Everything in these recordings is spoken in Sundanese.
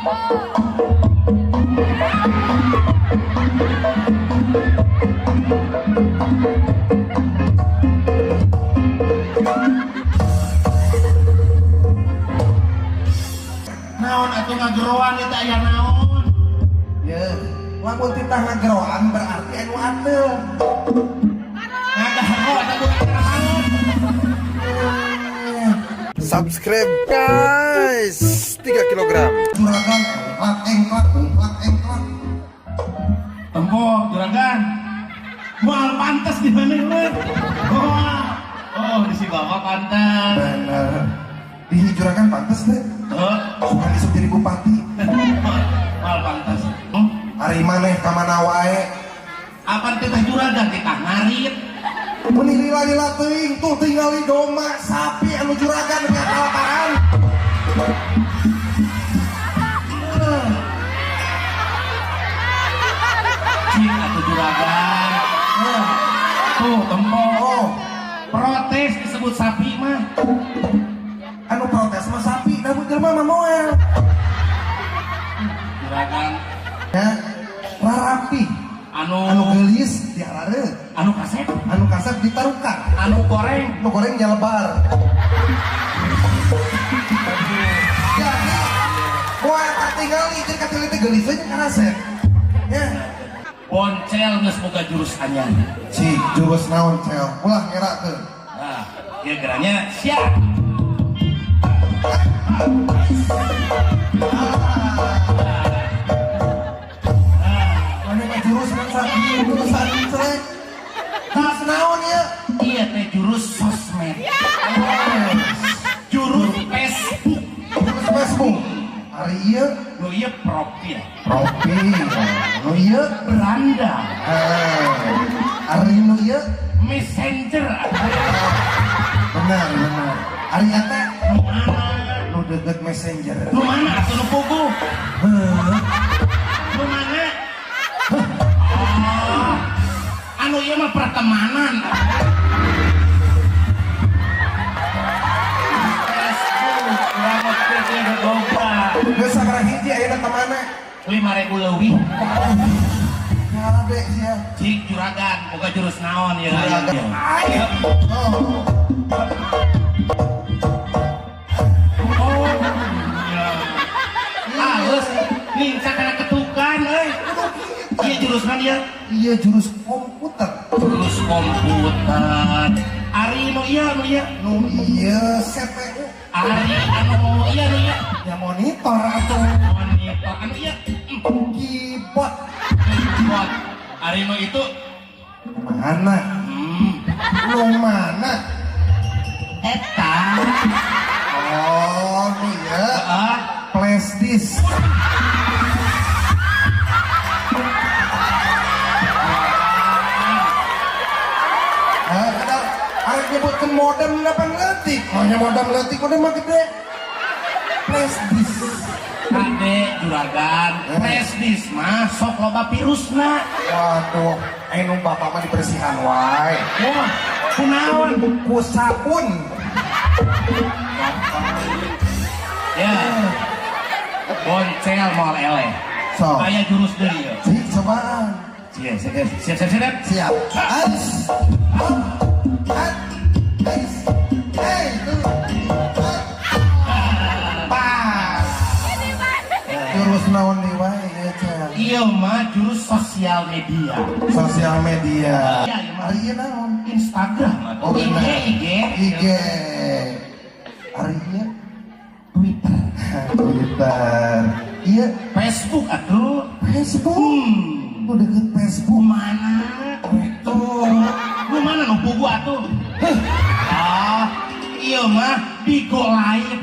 Naon atuh ngageroan eta aya naon? Ye, lamun titah ngageroan berarti anu ateul. Ngagaro eta budak naon? Subscribe guys, 3 kilogram. Juragan engklak engklak engklak engklak. Tempo juragan. Moal pantes di mana mah? Oh, di si bapak pantes. Bener. Di juragan pantes deh. Oh, Suka isuk jadi bupati. moal pantes. Ari maneh ka mana wae? Apan titah juragan titah ngarit. Meni lila-lila teuing tuh tingali domba sapi anu juragan ngakalaparan. Cing atuh juragan. Tuh tempo. Oh, Protes disebut sapi mah. Anu protes mah sapi, da jelema mah moal. Juragan Ya, rarapi anu anu geulis diarare, anu kasep, anu kasep ditarukan, anu goreng. Nu goreng nyalebar. Jadi, moal katingali jeung katingali teh geulis we jeung kasep. Ya. Boncel geus boga jurus anyar. Cik, jurus naon cel? Ulah ngerakeun. Nah, ieu geranya siap. Mana mah jurus kan sakieu urusan celek. Jurus naon ieu? Iya teh jurus sosmed. Jurus Facebook. Jurus Facebook. Ari ieu Nu ieu profil. Profil. Nu ieu Beranda. Ari nu ieu Messenger. Benar, benar. Ari eta Nu mana? Nu deukeut Messenger. Nu mana atuh nu puguh? Heuh. Nu mana? Oh. Anu ieu mah pertemanan. Facebook, urang teh boga. Geus sabaraha hiji ayeuna ka mana? 5.000 leuwih. Kade sia. Cik juragan, boga jurus naon ya? Juragan. Ayo. Oh. Oh. Ya. Halus nincak kana ketukan euy. Ieu jurus naon ieu? Iya jurus komputer. Jurus komputer. Ari nu ieu nu ieu. Nu ieu CPU. Ari anu ieu nu ieu. Ya monitor atuh. Monitor anu ieu. Keyboard. Keyboard. Ari nu itu Mana? Nu mana? Eta. Oh, nu ieu. Heeh. Flash disk. Nah, ada arek nyebutkeun modem delapan leutik. Maunya modem leutik, modem mah gede. Flash disk. Kade juragan, flash disk mah sok loba virusna. Waduh, anu bapak mah dibersihan wae. Wah, kunaon? Ku sabun. Ya. Boncel moal eleh. So. Aya jurus deui ieu. Cik, cobaan. Siap, siap, siap, siap, siap. Siap. Ais. At. Ais. Hey, tuh. Pas. Jurus naon deui wae ieu, Cel? Ieu mah jurus sosial media. Sosial media. Iya, ieu mah. Ari ieu naon? Instagram atuh. Oh, bener. IG, IG. IG. Ari ieu Twitter. Twitter. Iya. Facebook atuh. Facebook. Nu deket Facebook. Mana? Tuh. Nu mana nu pugu atuh? Ah, ieu mah Bigo Live.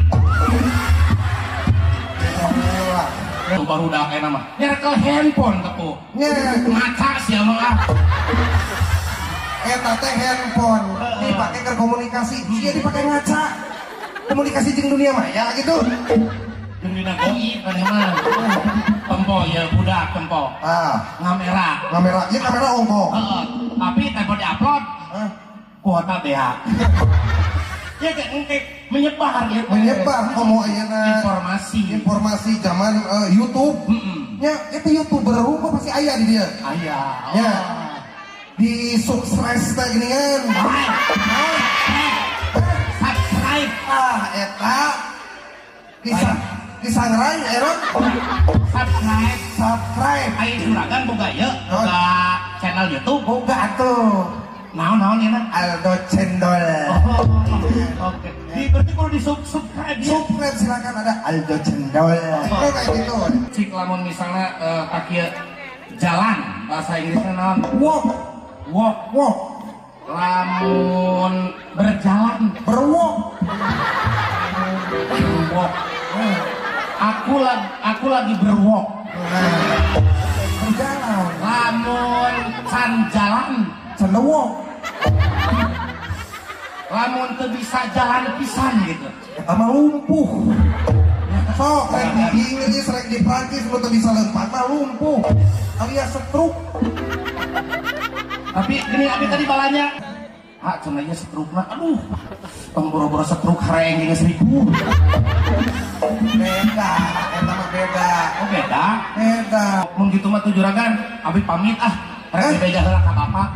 Tuh baru dah kayak nama. Nyerekel handphone tepu. Nya. Ngaca sih emang ah. Eta teh handphone dipake keur komunikasi, sia dipake ngaca. Komunikasi jeung dunia maya gitu. Jeung dina goib kan mah. Tempo ya budak tempo. Ah, Ngamera. Ngamera, ieu kamera ongko. Heeh. Tapi tempo diupload Hah? Kuota beak. Ya kayak engke menyebar gitu. Menyebar komo ayeuna informasi. Informasi. masih zaman YouTube. Nya itu YouTuber hukum pasti aya di dia. Aya. Ya. Di sukses teh gini kan. Subscribe. Ah, eta di Sangrai era Subscribe. Subscribe. Ayo juragan boga ieu, boga channel YouTube. Boga atuh. Naon-naon ieu na? Aldo Cendol. Oh, oke. Di berarti kalau di subscribe ya. Subscribe silakan, ada Aldo Cendol. Oh, kayak gitu. Cik, lamun misalnya kaki jalan bahasa Inggrisnya naon? Walk, Walk. Walk, Lamun berjalan? Berwalk. Walk. Aku lagi berwalk. Nah, berjalan. Lamun can jalan? Cenewok. Lamun teu bisa jalan pisan gitu. Eta mah lumpuh. Sok rek di Inggris, rek di Prancis, lu teu bisa leumpang mah lumpuh. Alias stroke. Tapi gini, abi tadi balanya. Ah, cenah ieu stroke mah. Aduh. Tong boro-boro stroke, hareng jeung 1000. Beda, eta mah beda. Oh, beda. Beda. Mun gitu mah tuh juragan, abi pamit ah. Rek Eh? dibeja heula ka bapak.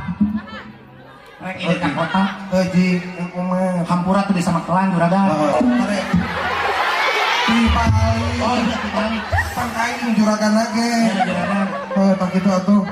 Rek ini ka kota. Euji, yang kumaha? Hampura tuh di sama kelan, juragan. Heeh, tare. Di Oh, iya, dibalik. Pangkain juragan lagi. Iya, juragan. Oh, tak gitu atuh.